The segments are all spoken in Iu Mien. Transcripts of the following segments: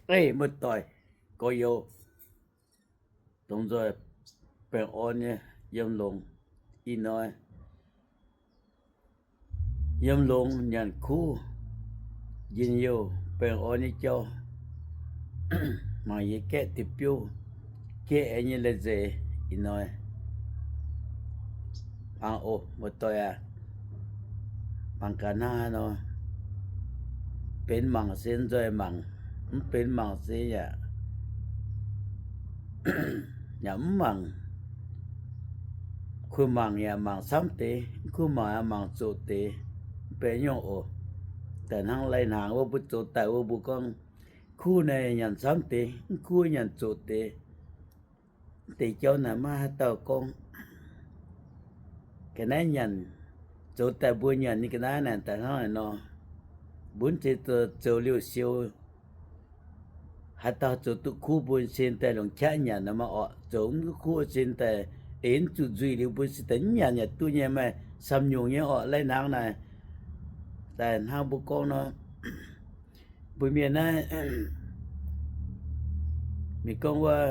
Ei, muoz-doic, gorx-youz, dongh nzoih baengh orn nyei yiem longx. Ih hnoi yiem longx nyanc kuv, njien-youh baengh orn nyei jauv, mangc yie gaeqv diuh biouv, gaeqv aengx nyei lai-nzeic. Ih hnoi mangc oc, muoz-doic aac, mangc gaax hnangv haaix nor. Benx mangc se nzoih mangc, mv benx mangc se yaac, yaac mv mangc. Kuh mangc yaac mangc camv deix, kuh mangc yaac mangc zoqc deix, mv benx nyungc oc. Daaih hnangv lai-hnaangx wuov mbuo zoux daaih wuov mbuo gorngv, kuv naaic nyanc camv deix, mv kuv nyanc zoqc deix. Mv deix jauv naaic maiv haaix dauh gorngv. Ga'naaiv nyanc, zoux daaih mbuo nyanc nyei ga'naaiv naaic daaih hnangv naaic nor, mbuo mv zeiz zoux liouh siou. Haaix dauh zoux duqv kuv mbuo sin daaih longc qaqv nyanc nor maiv orqc, zoux mv duqv kuv sin daaih eix mv zuqc nzuih liuz mbuo sin daaih mv nyanc yaac duqv nyei, maaih samx nyungc nyei orqc. Lai-hnaangx naaic daaih hnangv mbuo gorngv nor, mbuo mienh naaiv, mienh gorngv wuov,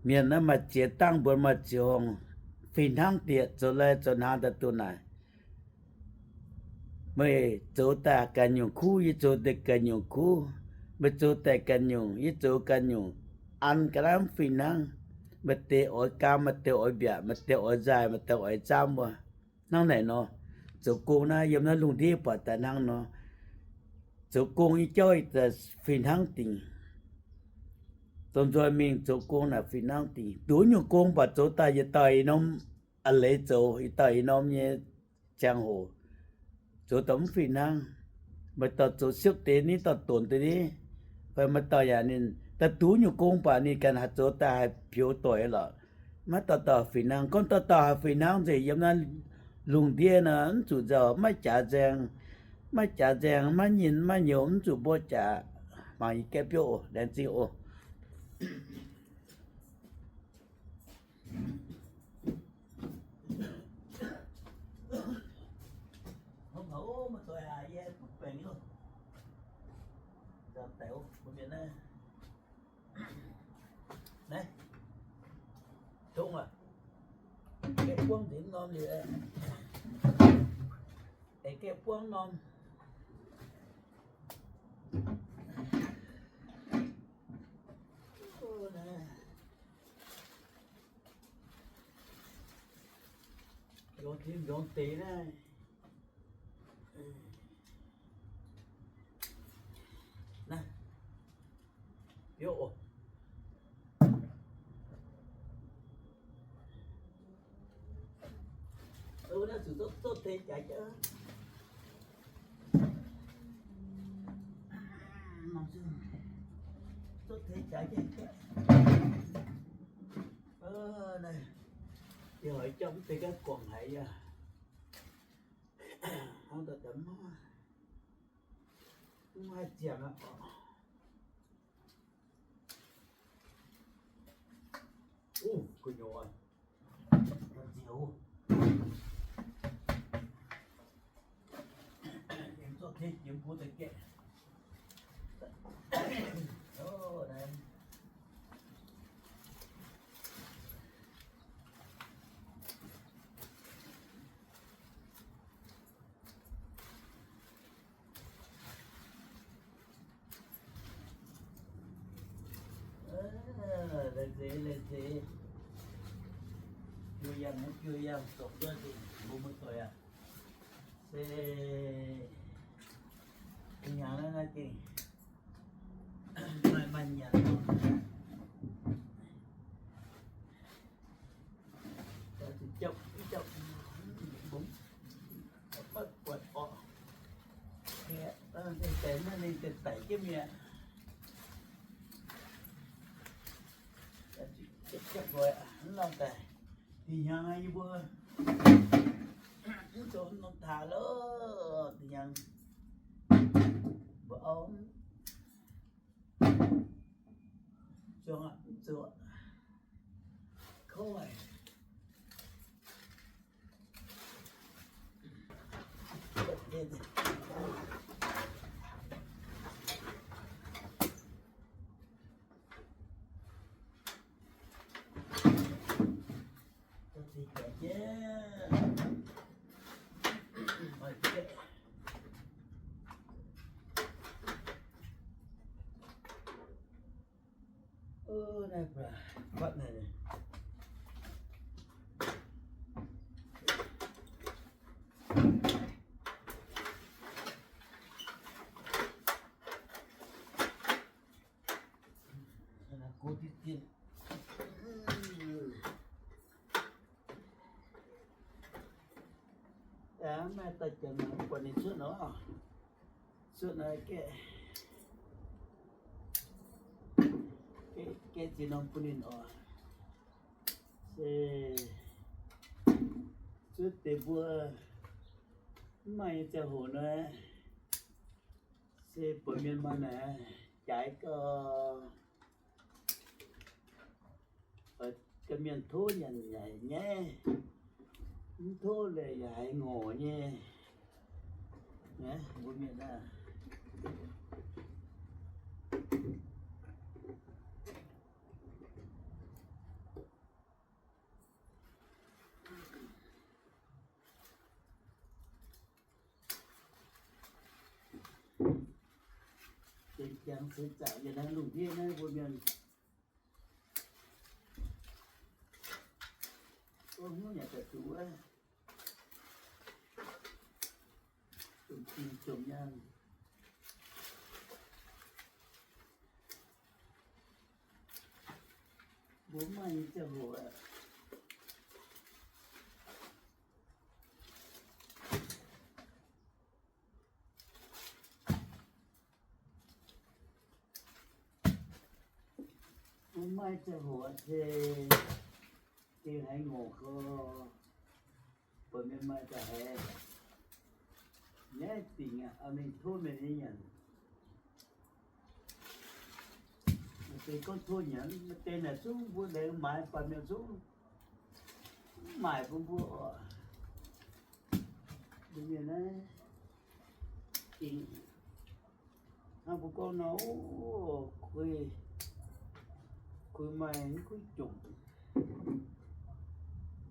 mienh naaiv maaih ziex dangh mbuo maaih ziex horngh, fih hnangv dieqc zoux lai zoux hnaangx daaih duqv naaic. Meih zoux daaih ganh nyungc kuv, yie zoux daaih ganh nyungc kuv, meih zoux daaih ganh nyungc, yie zoux ganh nyungc, an ga'naaiv mv fih hnangv. Maaih deix oix gaam, maaih deix oix mbiaatc, maaih deix oix nzaaih, maaih deix oix zaamv wuov. Hnangv naaic nor, zoux gong naaiv yiem naaiv lungh ndiev buatc daaih hnangv nor, zoux gong nyei jauv fih hnangv dingc. Dongh nzoih mingh zoux gong naaic fih hnangv dingc. Duqv nyungc gong baac zoux daaih yietc dauh i norm a'leiz zoux, yietc dauh i norm nyei ziangh hoc zoux daaih mv fih hnangv. Maaih dauh zoux siepv deix ni, dauh donx deix ni, fai maaih dauh yaac ninh daaih duqv nyungc gong baac ninh ganh haih zoux daaih haih pioux doic lorqc. Maiv dauh dauh fih hnangv. Gorngv dauh dauh haih fih hnangv nzengc yiem naaiv lungh ndiev nor, mv zuqc nzauh, maiv jaax nzaeng, maiv jaax nzaeng, maiv nyinh maiv nyouz, mv zuqc mborqv jaax. Mangc yie gaeqv biouv oc, laengz zingh oc. Naaiv, dongh aac, gaeqv buangv nzengc norm liuz, aengx gaeqv buangv norm. Longx deix naaiv. Naaiv, biouv oc. Naaiv zuqc zorqv tei jaaix jienv, zorqv tei jaaix jienv. Naaiv, yie hoiz jauv mv deix gaav guangc haic yaac. Hnangv daaih mv haih ziangh aqv. Uv, gu'nyuoz, ziouc, zorqv tei jiex mbuo deix gaeqv. Laengz zingh, laengz zingh. Juoh yangh, juoh yangh, zorqv duqv nzengc, mbuo muoz-doic aac. Se hnyangx naaiv naaiv gengh maaih, maaih nyanc. Jauv, jauv, mv buatc orqc. Deix naaiv ninh deix daic jienv mi'aqv. Jauv, jauv, mv lamh daaih. Dih hnyangx yie mbuo mv zoux norm taax loh, dih hnyangx mbuo auv zuangx aqv, mv zuqc kouv haic. Maaih daaih janx buatc ninh cuotv nor, cuotv nor gaeqv, gaeqv ziex norm bun ninh oc. Se cuotv deix mbuo mv maaih nyei ziangh hoc nor, se buatc mienh maaih naaic jaaix gau, ga'mienh tov nyanc yaac nyaiv, mv tov leiz yaac haiz ngorc nyei. Mbuo mienh aah, Zinh jangx seix zaangc yiem naaiv lungh ndiev naaiv mbuo mienh, ov, hnyouv nyanc daaih zuqc wuov, jomc zinh jomc nyaanh. Mbuo mv maaih nyei ziangh hoc aeqv, mbuo mv maaih ziangh hoc se gengh haiz ngorc gau, buatc mienh maaih daaih haiz nyaiv dingc aqv, mingh tov mienh nyei nyanc. Maaih deix gorngv tov nyanc, maaih deix naaic zungv mbuo laengz maaiz, baamh mienh zungv mv maaic bun mbuo oc. Mbuo mienh naaiv dingc hnangv mbuo gorngv nor, kuix, kuix maaih mv kuv jomc,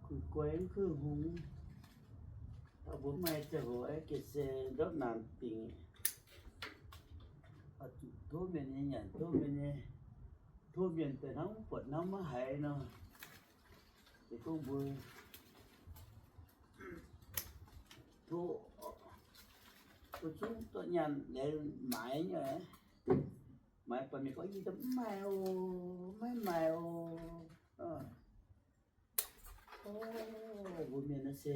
kuix guai mv kuv hngongx. Mbuo mv maaih ziangh hoc aeqv, gengh se ndortv naanc dingc, oix zuqc tov mienh nyei nyanc, tov mienh nyei, tov mienh daaih hnangv mv buatc hnamv maiv haiz nor. Deix gorngv mbuo tov, mbuo zungv dorh nyaanh laengz maaiz nyei. Maaiz baamh mienh gorngv, yie mv maaih oc, maiv maaih oc. Mbuo mienh naaiv se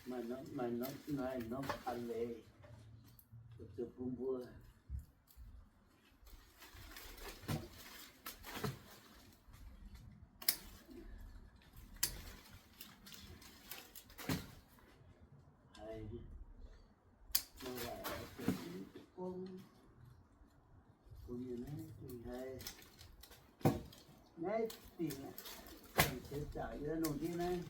maaih norm, maaih norm, maaih norm a'leiz zuqc bun mbuo haiz, maiv waaic, gorngv bun mienh naaiv gengh haiz naaiv dingc aqv, dangh seix zaangc yiem lungh ndiev naaiv.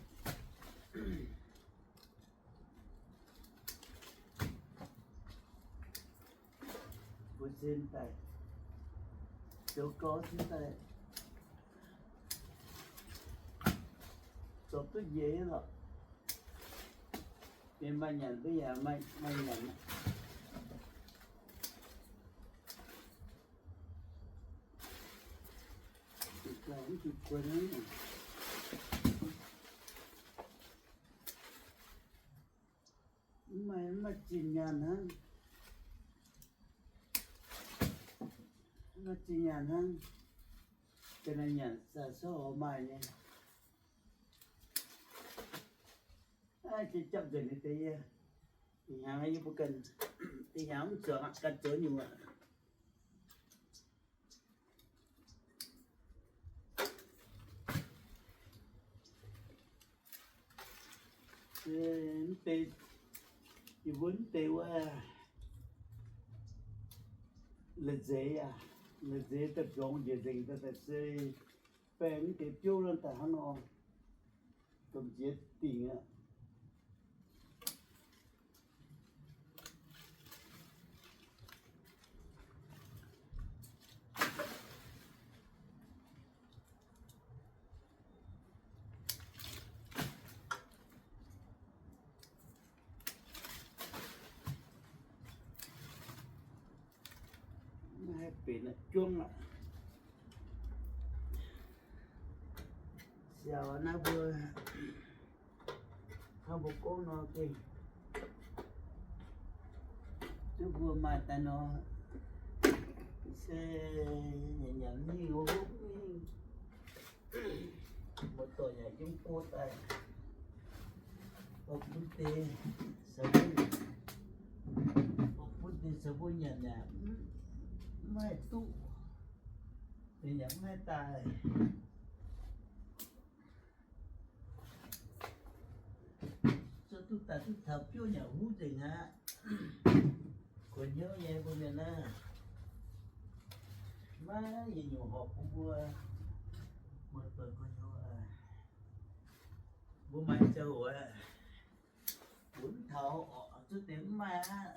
Mbuo cin daaih, zoux gau cin daaih, zorpc duqv njiec lorqc. Mienh maaih nyanc mbuo yaac maaih nyanc. Mv maaih, mv maaih zinh nyaanh hnangv. Mv maaih zinh nyaanh hnangv. Ga'naaiv nyanc sa sorv maaih nyei. Aa, jiex japv nzengc nyei deix yie. Ih hnyangx yie mbuo ganh, ih hnyangx mv zuangx aqv, ganh zoux nyungc aqv. Mv deix, yie mbuo mv deix wuov, la'nzeix aac, la'nzeix daaih mbiorngz njiec nzengc daaih, daaih se baengh mv deix biouv nor daaih hnangv nor, domh nziex dingc aqv. Juangv aqv. Siaaux naaiv mbuo, hnangv mbuo gorngv nor gengh duqv mbuo maaih daaih nor, se nyanc nyanc mingh hopv mingh. Muoz-doic yaac yiem go daaih, bun deix, bun deix caux mbuo nyanc yaac mv haih duqv, ninh yaac mv haih daaih. Zuov duqv daaih duqv taux biouv yaac huv nzengc aqv. Gu'nyuoz nyei mbuo mienh naaiv, maiv yietc nyungc horpc bun mbuo, mbuo doic gu'nyuoz, mbuo maaih ziangh hoc, mbuo mv taux oc, zuov deix mv maaih aqv.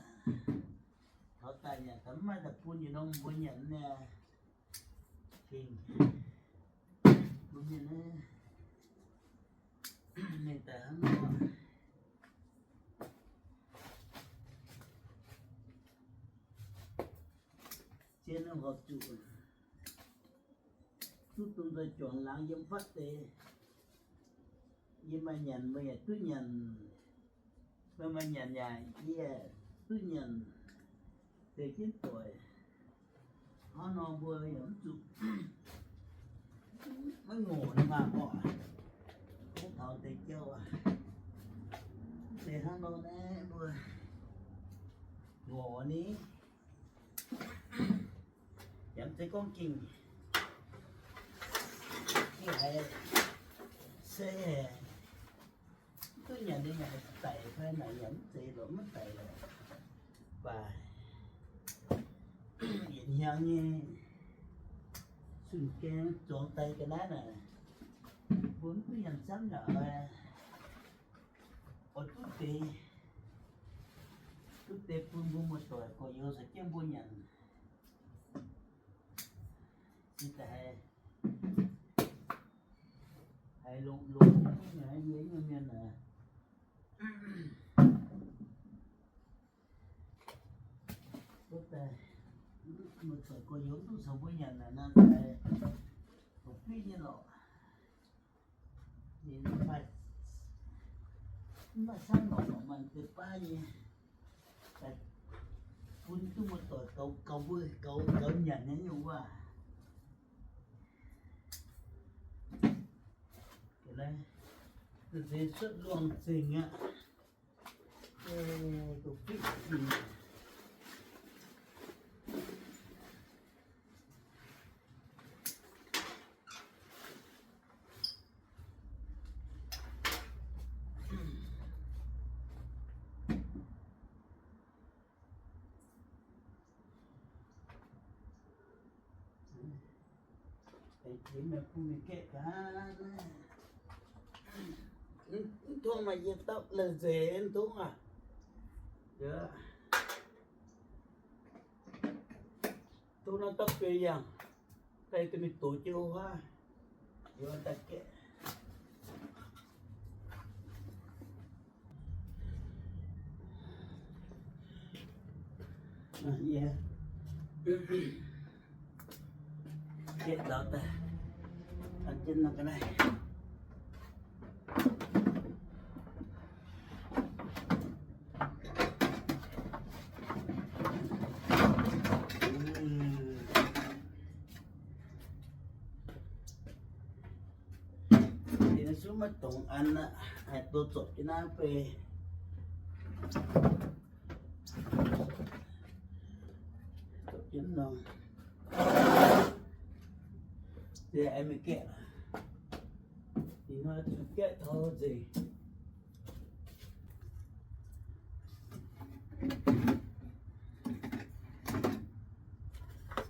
Taux daaih nyanc daaih mv maaih daaih bun yietc norm mbuo nyanc naaic. Gengh mbuo mienh naaiv, ninh daaih hnangv nor, zien horpc zuqc duqv dongh nzoih juangc laangz yiem fatv deix. Yie maaih nyanc meih yaac duqv nyanc, meih maaih nyanc yaac yie duqv nyanc, deix jienv doic. Hnangv nor mbuo yaac mv zuqc maiv ngorc ninh maah orqc. Gorngv taux deix jauv aac, se hnangv nor naaiv mbuo ngorc ni, yaac mv zeiz gorngv gengh, gengh haiz se duqv nyanc nyei, nyanc daic fai naaic yaac mv zeiz lorqc, maiv daic lorqc. Baac yietc hnyangx nyei zunh gaeng zuangx daaih ga'naaiv naaic, mbuo mv duqv nyanc camv yaac oix, oix duqv deix, duqv deix bun mbuo muoz-doic gorx-youz caux jienv mbuo nyanc. Zinh daaih haiz, haiz longx longx nyei, yie nyei mienh aah, wuov deix muoz-doic gorx-youz duqv caux mbuo nyanc naaic nor, daaih longc fiqv nyei lorqc. Mv maaih camv lorqc, lorqc maaih deix baav nyei, bun duqv muoz-doic gaux, gaux mbuo, gaux, gaux nyanc nyei nyungc waac. Naaiv nzeix cuotv luangh zingh aqv. Aengx jiex mienh bun mienh gaeqv gaax, mv tong maaih yie dapv la'nzeix mv tong aac. Tov naaiv dapv biei yangh, daaih dorh mingh dox jienv wuov, yie daaih gaeqv. Yie gaeqv nzaaux daaih, jienv nor ga'naaiv. Dingc naaiv zungv maiv dongz an aqv, haih doh zorpc jienv naaiv beiv. Zorpc jienv nor, se aengx mingh gaeqv. Ih hnoi zuqc gaeqv taux nzengc.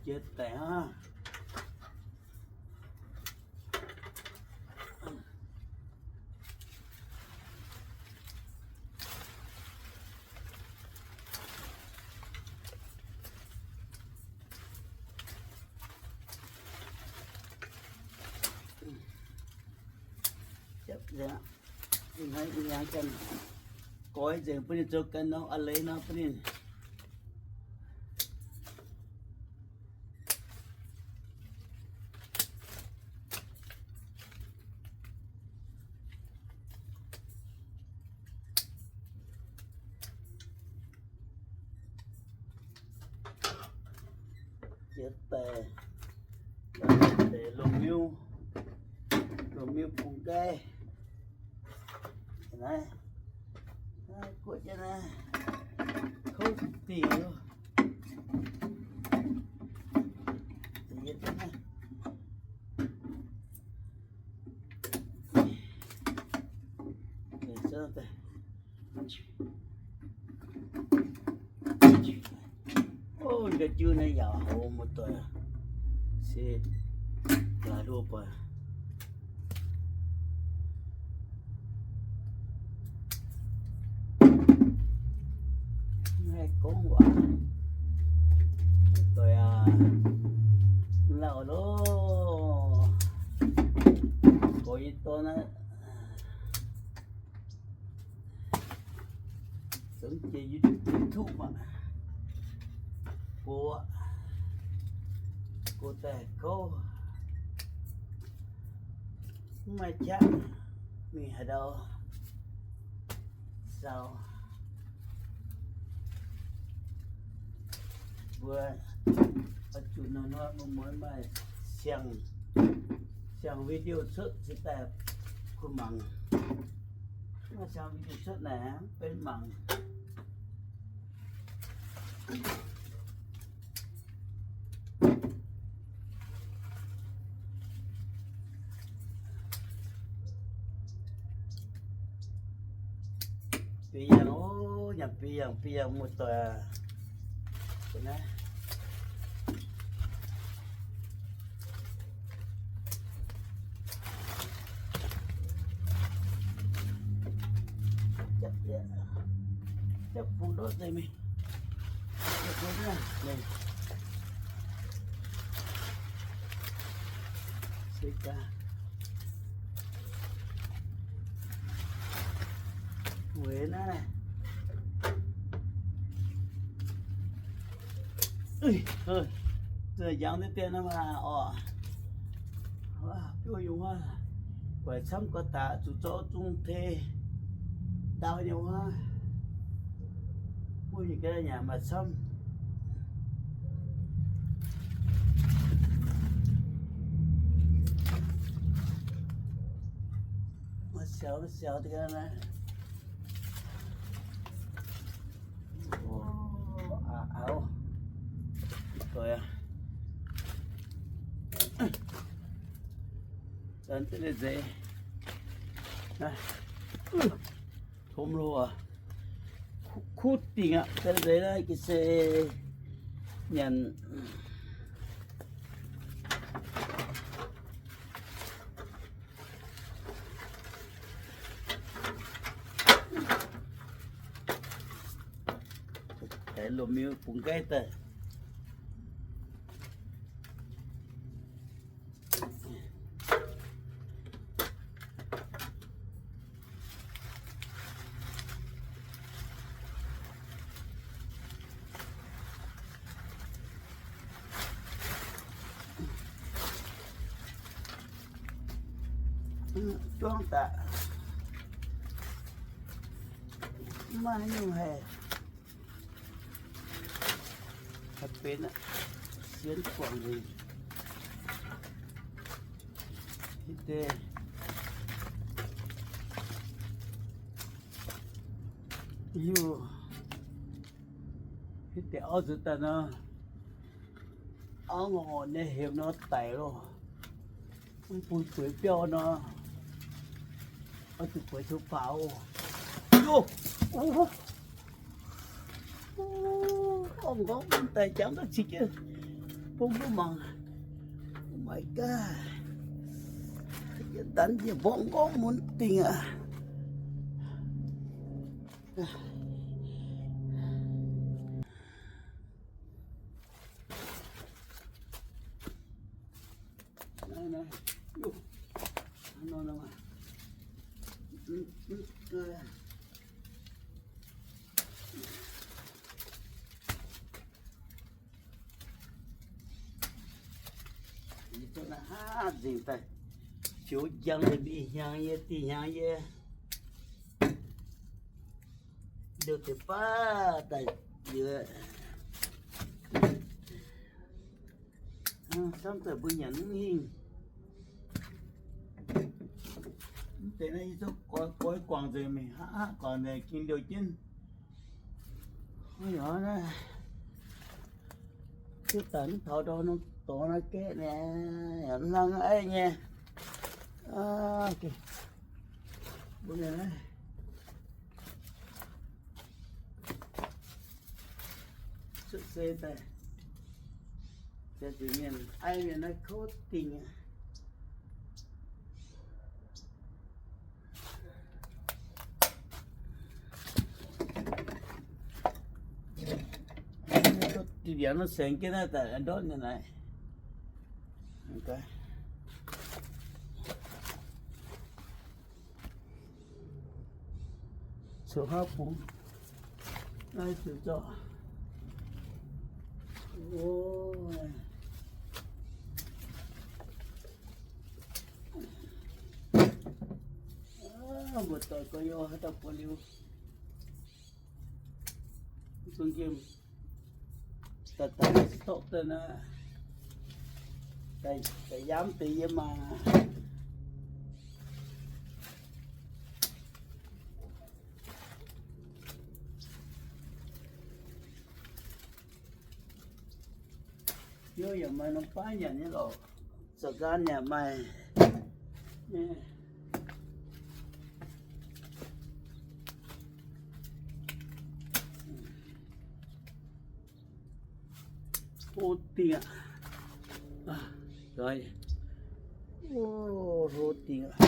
Jiex daic hnangv. Goix nzengc bun ninh zoux ganh norm a'leiz nor bun ninh. Deix, deix lungh miuv, lungh miuv bung nqaiv. Naaiv, naaiv guoqv jienv naaiv, kouv dingc loh. Ov, ga'jiu naaiv yaac hoz muoz-doic, se laaix nduov buatc. Naaiv gorngv waac, muoz-doic aac, lauh loh, gorx nyei dorn naaiv. Zoux jiex YouTube aqv. Go, go daaih kouv, mv maaih qaqv mingh haaix ndau saau. Mbuo oix zuqc nor, nor mbuo muoz maaih siang, siang video cuotv se daaih kuh mangc. Mv maaih siang video cuotv naaic, mv benx mangc. Biaa yangh ov, nyanc biaa yangh, biaa yangh muoz-doic aac. Japv bung ndortv deix mingh. Se gaax, weic naaiv yangh deix dien nor maah orqc. Biouv yungz wuov, guaix camv gauh daaih zuqc zorqv zungh tei ndau nyei wuov, buov nyei ga'naaiv nyanc maaih camv. Maiv siaux, maiv siaux deix ga'naaiv. Aav, doic aac, zanc deix nzeix, tom loh, kuv dingc aqv, zanc deix naaiv ga'sie nyanc. Aengx lomh miuv bungx nqaiv daaih. Juangv daaih, mv maaih haaix nyungc haih, haih benx aqv. Sienx guangc nzengc. Hitv deix hiuv, hitv deix auv nzuonx daaih nor, auv ngorc nyei hemx nor daic loh. Mv bun bueix biauv nor, oix zuqc bueix taux faaux. Yo, orv nqorngv mun daaih jangv ga'qiex jienv, bung mbuo mangc. Oh my god, danv yie mborqv nqorngv mun dingc aqv. Hnangv nzengc daaih, fioux njang deix mingh hnyangx yie, dih hnyangx yie, liouh deix baav daaih liuz. Camv deix mbuo nyanc mv hingh. Mv deix naaiv yie zungv goix guangc nzengc mingh, aqv, guangc nzengc ging liouh jienv. Naaiv, daaih mv taux ndorm norm dorngx naaiv gaeqv naaic, yaac mv hlang aiv nyei. Mbuo naaiv cuotv se daaih, ziouc mienh aiv mienh naaiv kouv dingh aqv. Mbiaangx nor saengx jienv naaiv daaih ndortv nyei naaic. Coqv haav bung naaiv zuqc zorqv. Mbuo doic gorx-youz haaix dauh buatc liuz, zungv nqemh daaih, daaih stop daaih naaiv, daaih yamv deix yie maah. Yie yaac maaih norm baav nyanc nyei lorqc, zoux nqaang yaac maaih. Hlo dingh aqv. Hlo dingh aqv.